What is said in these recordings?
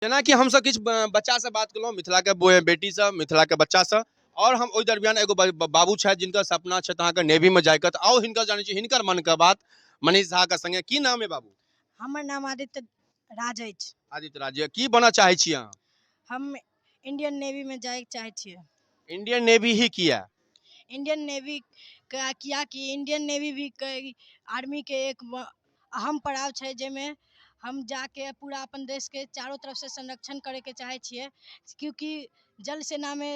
जेनाकि हमसब किछु बच्चासँ बात केलहुँ, मिथिलाके बेटीसँ, मिथिलाके बच्चासँ, आओर हम ओहि दरमियान एगो बाबू छथि जिनकर सपना छथि अहाँके नेवीमे जाइके। तऽ आउ हिनकर जानै छी हिनकर मनके बात मनीष झाके संगे। की नाम है बाबू? हमर नाम आदित्य राज अछि। आदित्य राज, की बनऽ चाहै छी अहाँ? हम इंडियन नेवीमे जाइके चाहै छियै। इंडियन नेवी ही किया? इंडियन नेवी कियाकि इंडियन नेवी भी आर्मीके एक अहम पड़ाव छै, जाहिमे हम जाके पूरा अपन देशके चारो तरफसँ संरक्षण करैके चाहै छियै, क्योंकि जल सेनामे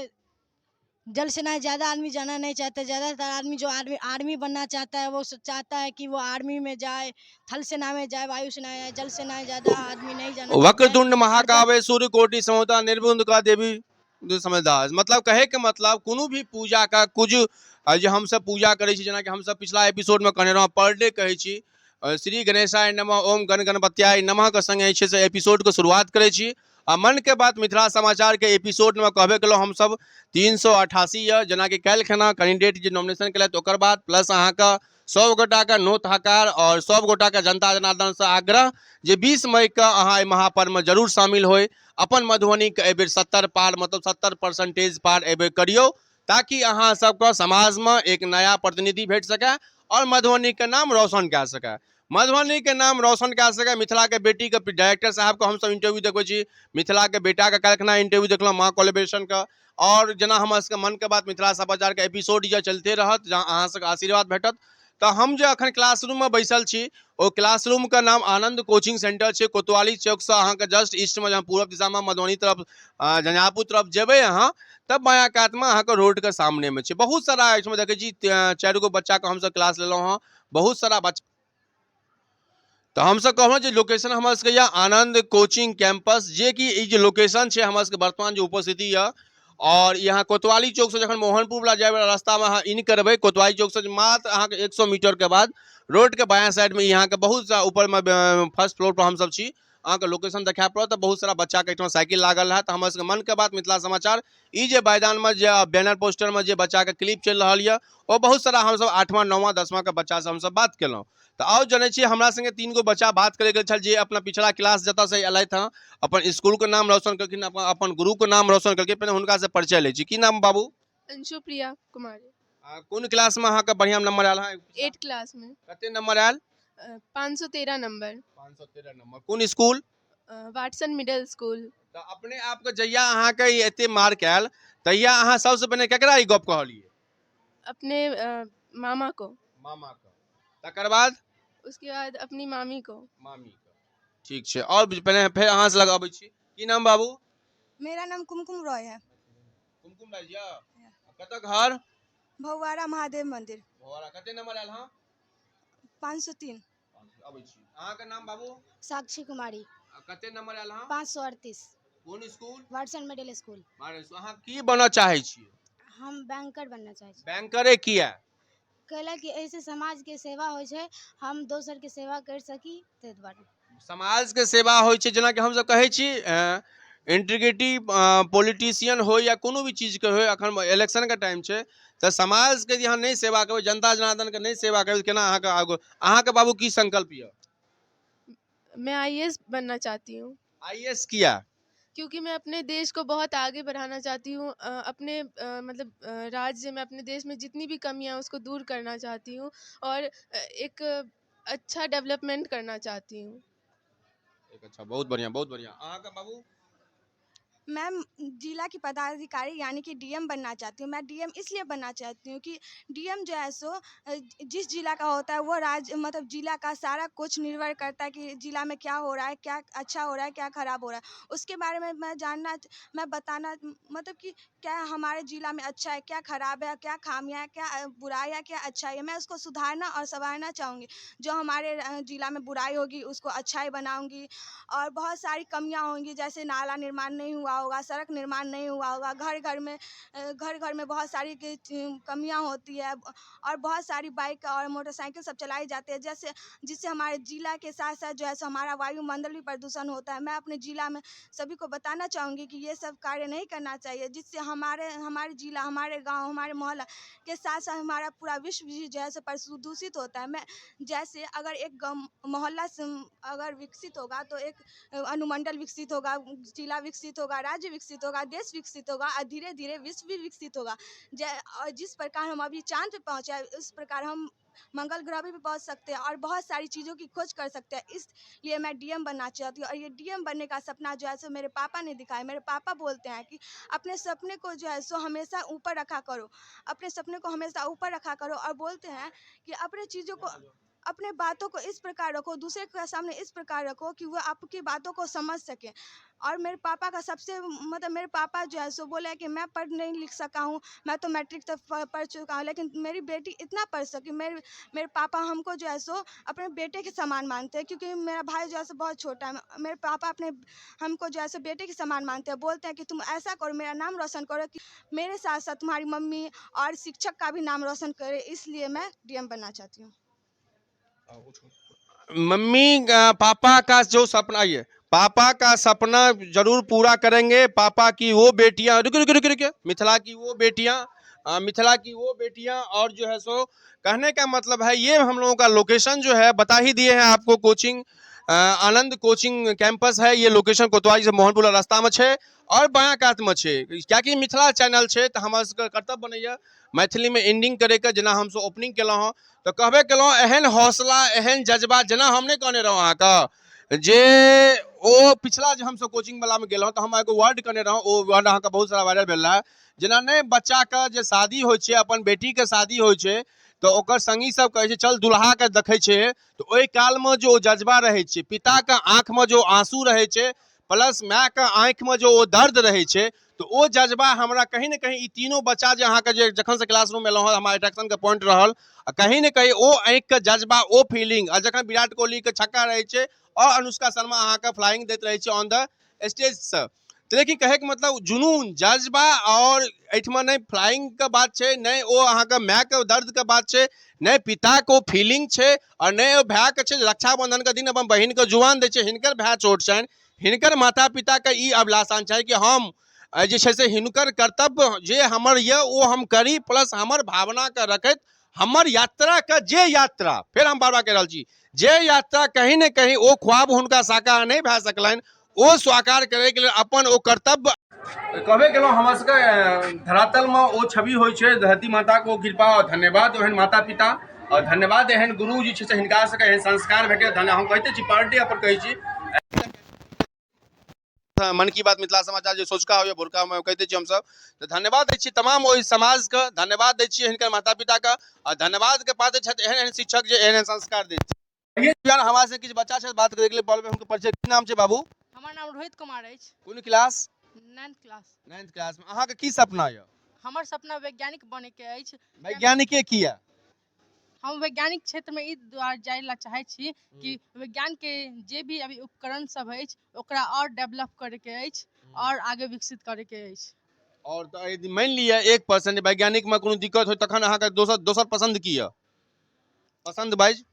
जल सेना ज़्यादा आदमी जाना नहीं चाहता। ज़्यादातर आदमी जो आदमी आर्मी बनना चाहता है वो चाहता है कि वो आर्मी में जाए, थल सेना में जाए, वायु सेना में जाए। जल सेना में ज़्यादा आदमी नहीं जाना चाहता है। वक्रतुंड महाकाव्य सूर्य कोटि समता निर्बुंद का देवी समझदार। मतलब कहे के मतलब कोनो भी पूजा का कुछ जे हमसब पूजा करै छी, जेनाकि हमसब पिछला एपिसोडमे कहने रहौं पर डे कहै छी श्री गणेशाय नमः ओम गण गणपत्याय नमः के संगे जे छै से एपिसोडके शुरुआत करै छी। आ मन के बात मिथिला समाचारके एपिसोडमे कहबे केलहुँ हमसब 388 यऽ, जेनाकि काल्हि खना कैंडिडेट जे नॉमिनेशन केलथि ओकर बाद प्लस अहाँके सब गोटाके नोत हकार आओर सब गोटाके जनता जनार्दनसँ आग्रह जे 20 मईके अहाँ एहि महापर्वमे जरूर शामिल होइ। अपन मधुबनीके एहिबेर 70 पार, मतलब 70% पार एहिबेर करियौ, ताकि अहाँ सबके समाजमे एक नया प्रतिनिधि भेट सकै आओर मधुबनीके नाम रोशन कए सकै, मधुबनीके नाम रोशन कए सकै। मिथिलाके बेटीके डायरेक्टर साहबके हमसब इंटरव्यू देखबै छी, मिथिलाके बेटाके काल्हिखना इंटरव्यू देखलहुँ माँ कोलेब्रेशनके। आओर जेना हमर सबके मनके बात मिथिला समाचारके एपिसोड जे चलिते रहत, जहाँ अहाँ सबके आशीर्वाद भेटत। तऽ हम जे अखन क्लासरूममे बैसल छी ओ क्लासरूमके नाम आनंद कोचिंग सेंटर छै। कोतवाली चौकसँ अहाँके जस्ट ईस्टमे जहाँ पूरब दिशामे मधुबनी तरफ झंझारपुर तरफ जेबै अहाँ तब बायाँ कातमे अहाँके रोडके सामनेमे छै। बहुत सारा एहिठमा देखै छी 4 गो बच्चाके हमसब क्लास लेलहुँ हँ, बहुत सारा बच्चा। तऽ हमसब कहलहुँ जे लोकेशन हमर सबके यऽ आनंद कोचिंग कैंपस, जे कि ई जे लोकेशन छै हमर सबके वर्तमान जे उपस्थिति यऽ। और यहाँ कोतवाली चौक से जखन मोहनपुर वाला जाय वाला रास्ता में अहाँ इन करबै, कोतवाली चौक से मात्र अहाँके 100 मीटर के बाद रोड के बायाँ साइड में यहाँ के बहुत सा ऊपर में फर्स्ट फ्लोर पर हमसब छी। अहाँके लोकेशन देखाय पड़त। तऽ बहुत सारा बच्चा के एहिठाम साइकिल लागल हैत। हमर सबके मन के बात मिथिला समाचार ई जे मैदान में जे बैनर पोस्टर में जे बच्चा के क्लिप चलि रहल यऽ ओ बहुत सारा हमसब 8वां 9वां 10वां के बच्चा से हमसब बात केलहुँ। तऽ आउ जनै छी हमरा संगे 3 गो बच्चा बात करे गेल छल जे अपना पिछला क्लास जतऽ से एलथि हँ, अपन स्कूल के नाम रोशन केलखिन, अपन गुरु के नाम रोशन केलखिन। पहिने हुनका से परिचय लै छी। की नाम बाबू? अंशु प्रिया कुमारी। कोन क्लास में अहाँके बढ़िया नंबर आयल हँ? 8 क्लास में। कते नंबर आयल? 513 नंबर। 513 नंबर। कोन स्कूल? Watson middle school. तऽ अपने आपके जहिया अहाँके ई एते मार्क आयल तहिया अहाँ सबसँ पहिने केकरा ई गप कहलियै? अपने मामा को। मामा को। तकर बाद? उसके बाद अपनी मामी को। मामी को। ठीक छै। और पहले फेर अहाँ से लग अबै छी। की नाम बाबू? मेरा नाम कुमकुम रॉय है। कुमकुम राय जी, कतऽ घर? भौवारा महादेव मंदिर। भौवारा। कते नंबर आयल हँ? 503। अबै छी। अहाँके नाम बाबू? साक्षी कुमारी। कते नंबर आयल हँ? 538। कोन स्कूल? Watson middle school. अहाँ की बनऽ चाहै छी? हम बैंकर बनना चाहै छी। बैंकरे किया? कैला कि एहिसँ समाजके सेवा होइ छै, हम दोसरके सेवा करि सकी ताहि दुआरे। समाजके सेवा होइ छै, जेनाकि हमसब कहै छी इंटीग्रिटी पॉलिटिशियन हो या कोनो भी चीजके होइ, अखन इलेक्शनके टाइम छै तऽ समाजके यदि अहाँ नहि सेवा करबै, जनता जनार्दनके नहि सेवा करबै, केना अहाँके आगू? अहाँके बाबू की संकल्प यऽ? मैं आईएएस बनना चाहती हूँ। आईएएस किया? क्योंकि मैं अपने देश को बहुत आगे बढ़ाना चाहती हूँ, अपने मतलब राज्य में, अपने देश में जितनी भी कमियाँ हैं उसको दूर करना चाहती हूँ और एक अच्छा डेवलपमेंट करना चाहती हूँ। एक अच्छा, बहुत बढ़िया, बहुत बढ़िया। अहाँके बाबू? मैं जिला की पदाधिकारी यानी कि डीएम बनना चाहती हूँ। मैं डीएम इसलिए बनना चाहती हूँ कि डीएम जो है सो जिस जिला का होता है वो राज्य मतलब जिला का सारा कुछ निर्भर करता है कि जिला में क्या हो रहा है, क्या अच्छा हो रहा है, क्या खराब हो रहा है, उसके बारे में मैं जानना, मैं बताना, मतलब कि क्या हमारे जिला में अच्छा है, क्या खराब है, क्या खामियाँ है, क्या बुराई है, क्या अच्छाई है, मैं उसको सुधारना और संवारना चाहूँगी। जो हमारे जिला में बुराई होगी उसको अच्छाई बनाऊँगी। और बहुत सारी कमियाँ होंगी, जैसे नाला निर्माण नहीं हुआ हुआ होगा, सड़क निर्माण नहीं हुआ होगा, घर घर में घर घर में बहुत सारी कमियाँ होती है और बहुत सारी बाइक और मोटरसाइकिल सब चलाई जाती है, जैसे जिससे हमारे जिला के साथ साथ जो है सो हमारा वायुमंडल भी प्रदूषण होता है। मैं अपने जिला में सभी को बताना चाहूँगी कि ये सब कार्य नहीं करना चाहिए, जिससे हमारे हमारे जिला, हमारे गाँव, हमारे मोहल्ला के साथ साथ हमारा पूरा विश्व भी जो है सो प्रदूषित होता है। मैं जैसे अगर एक मोहल्ला अगर विकसित होगा तो एक अनुमंडल विकसित होगा, जिला विकसित होगा, राज्य विकसित होगा, देश विकसित होगा और धीरे धीरे विश्व भी विकसित होगा। और जिस प्रकार हम अभी चांद पे पहुँचे हैं, उस प्रकार हम मंगल ग्रह पे भी पहुँच सकते हैं और बहुत सारी चीज़ों की खोज कर सकते हैं। इसलिए मैं डीएम बनना चाहती हूँ और ये डीएम बनने का सपना जो है सो मेरे पापा ने दिखाया। मेरे पापा बोलते हैं कि अपने सपने को जो है सो हमेशा ऊपर रखा करो, अपने सपने को हमेशा ऊपर रखा करो और बोलते हैं कि अपने चीज़ों को, अपने बातों को इस प्रकार रखो, दूसरे के सामने इस प्रकार रखो कि वह आपकी बातों को समझ सके। और मेरे पापा का सबसे मतलब मेरे पापा जो है सो बोले कि मैं पढ़ नहीं लिख सका हूँ, मैं तो मैट्रिक तक पढ़ चुका हूँ, लेकिन मेरी बेटी इतना पढ़ सकी। मेरे मेरे पापा हमको जो है सो अपने बेटे के समान मानते हैं, क्योंकि मेरा भाई जो है सो बहुत छोटा है। मेरे पापा अपने हमको जो है सो बेटे के समान मानते हैं, बोलते हैं कि तुम ऐसा करो, मेरा नाम रोशन करो कि मेरे साथ साथ तुम्हारी मम्मी और शिक्षक का भी नाम रोशन करे, इसलिए मैं डीएम बनना चाहती हूँ। मम्मी पापा का जो सपना ये पापा का सपना जरूर पूरा करेंगे। पापा की वो बेटियां, रुक रुक रुक रुक, मिथिला की वो बेटियां, मिथिला की वो बेटियां। और जो है सो कहने का मतलब है ये हम लोगों का लोकेशन जो है बता ही दिए हैं आपको। कोचिंग आनंद कोचिंग कैंपस है, ये लोकेशन कोतवाली से मोहनपुर रास्ता में छै और बायाँ कात में छै। कियाकि मिथिला चैनल छै तऽ हमर सबके कर्तव्य बनैया मैथिलीमे एंडिंग करैके, जेना हमसब ओपनिंग केलहुँ हँ तऽ कहबे केलहुँ, एहन हौसला एहन जज्बा, जेना हम नहि कहने रहौँ अहाँके जे ओ पिछला जे हमसब कोचिंग वलामे गेलहुँ तऽ हम एगो वर्ड कहने रहौँ, ओ वर्ड अहाँके बहुत सारा वायरल भेल रहए। जेना नहि बच्चाके जे शादी होइ छै, अपन बेटीके शादी होइ छै तऽ ओकर संगी सब कहै छै चल दुल्हाके देखै छै, तऽ ओहि कालमे जो ओ जज्बा रहै छै, पिताके आँखिमे जो आंसू रहै छै, प्लस मायके आँखिमे जो ओ दर्द रहै छै, तऽ ओ जज्बा हमरा कहीं ने कहीं ई तीनों बच्चा जे अहाँके जे जखन से क्लासरूम एलहुँ हँ हमरा अट्रैक्शनके पॉइंट रहल, आ कहीं ने कहीं ओ आँखिके जज्बा ओ फीलिंग। आ जखन विराट कोहलीके छक्का रहै छै और अनुष्का शर्मा अहाँके फ्लाइंग दैत रहै छै ऑन the स्टेजसँ, तऽ लेकिन कहैके मतलब जुनून जज्बा और एहिठमा नहि फ्लाइंगके बात छै, नहि ओ अहाँके मायके दर्दके बात छै, नहि पिताके ओ फीलिंग छै और नहि ओ भायके छै। रक्षाबंधनके दिन अपन बहिनके जुआन दै छै, हिनकर भाय छोट छनि, हिनकर माता पिताके ई अभिलाषा छै कि हम जे छै से हिनकर कर्तव्य जे हमर यऽ ओ हम करी, प्लस हमर भावनाके रखैत हमर यात्राके जे यात्रा, फेर हम बार बार कहि रहल छी, जे यात्रा कहीं ने कहीं ओ ख्वाब हुनका साकार नहि भए सकलनि, ओ साकार करैके लेल अपन ओ कर्तव्य कहबे केलहुँ। हमर सबके धरातलमे ओ छवि होइ छै धरती माताके ओ कृपा और धन्यवाद ओहन माता पिता और धन्यवाद एहन गुरु जे छै से हिनका सबके एहन संस्कार भेटै। धन्य हम कहिते छी, पर डे अपन कहै छी मन की बात मिथिला समाचार जे सोचका होइए भोरकामे कहिते छी हमसब, तऽ धन्यवाद दै छी तमाम ओहि समाजके, धन्यवाद दै छियै हिनकर माता पिताके आ धन्यवादके पात्र छथि एहन एहन शिक्षक जे एहन एहन संस्कार दै छै। हमरा से किछु बच्चा छथि बात करैके लेल, बोलबै हुनकर परिचय। की नाम छै बाबू? हमर नाम रोहित कुमार अछि। कोन class? 9th class. 9th class में अहाँके की सपना यऽ? हमर सपना वैज्ञानिक बनैके अछि। वैज्ञानिके किया? हम वैज्ञानिक क्षेत्रमे ई दुआरे जाइ लए चाहै छी कि विज्ञानके जे भी अभी उपकरण सब अछि ओकरा आओर डेवलप करैके अछि आओर आगे विकसित करैके अछि। और तऽ यदि मानि लिअ 1% वैज्ञानिकमे कोनो दिक्कत होइ तखन अहाँके दोसर दोसर पसन्द की यऽ? पसन्द बाजि।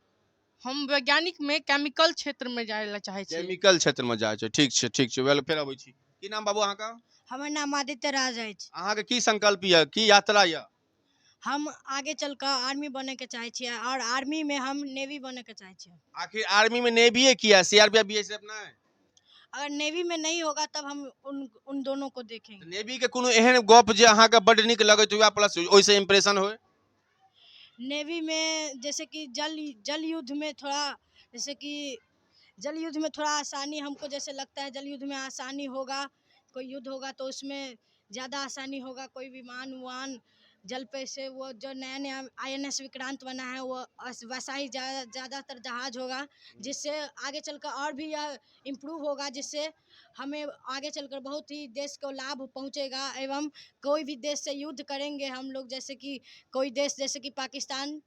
हम वैज्ञानिकमे केमिकल क्षेत्रमे जाइ लए चाहै छी। केमिकल क्षेत्रमे जाइ छै, ठीक छै, ठीक छै। वेल, फेर अबै छी। की नाम बाबू अहाँके? हमर नाम आदित्य राज अछि। अहाँके की संकल्प यऽ, की यात्रा यऽ? हम आगे चल कऽ आर्मी बनैके चाहै छियै और आर्मीमे हम नेवी बनैके चाहै छियै। आखिर आर्मी में नेवीए किया, सीआरपीएफ बीएसएफ नहि? अगर नेवी में नहीं होगा तब हम उन उन दोनों को देखेंगे। नेवी के कोनो एहन गप जे अहाँके बड्ड नीक लगैत हुए प्लस ओहिसँ इम्प्रेशन होय? नेवी में जैसे कि जल जल युद्ध में थोड़ा, जैसे कि जल युद्ध में थोड़ा आसानी हमको जैसे लगता है, जल युद्ध में आसानी होगा। कोई युद्ध होगा तो उसमें ज़्यादा आसानी होगा। कोई विमान उमान जल पे से वो जो नया नया आईएनएस विक्रांत बना है वो वैसा ही ज़्यादातर जहाज होगा, जिससे आगे चलकर और भी यह इम्प्रूव होगा, जिससे हमें आगे चलकर बहुत ही देश को लाभ पहुंचेगा। एवं कोई भी देश से युद्ध करेंगे हम लोग, जैसे कि कोई देश जैसे कि पाकिस्तान,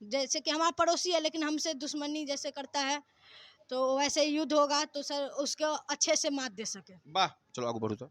जैसे कि हमारा पड़ोसी है लेकिन हमसे दुश्मनी जैसे करता है, तो वैसे ही युद्ध होगा तो सर उसको अच्छे से मात दे सके। वाह, चलो आगू बढ़ू। तऽ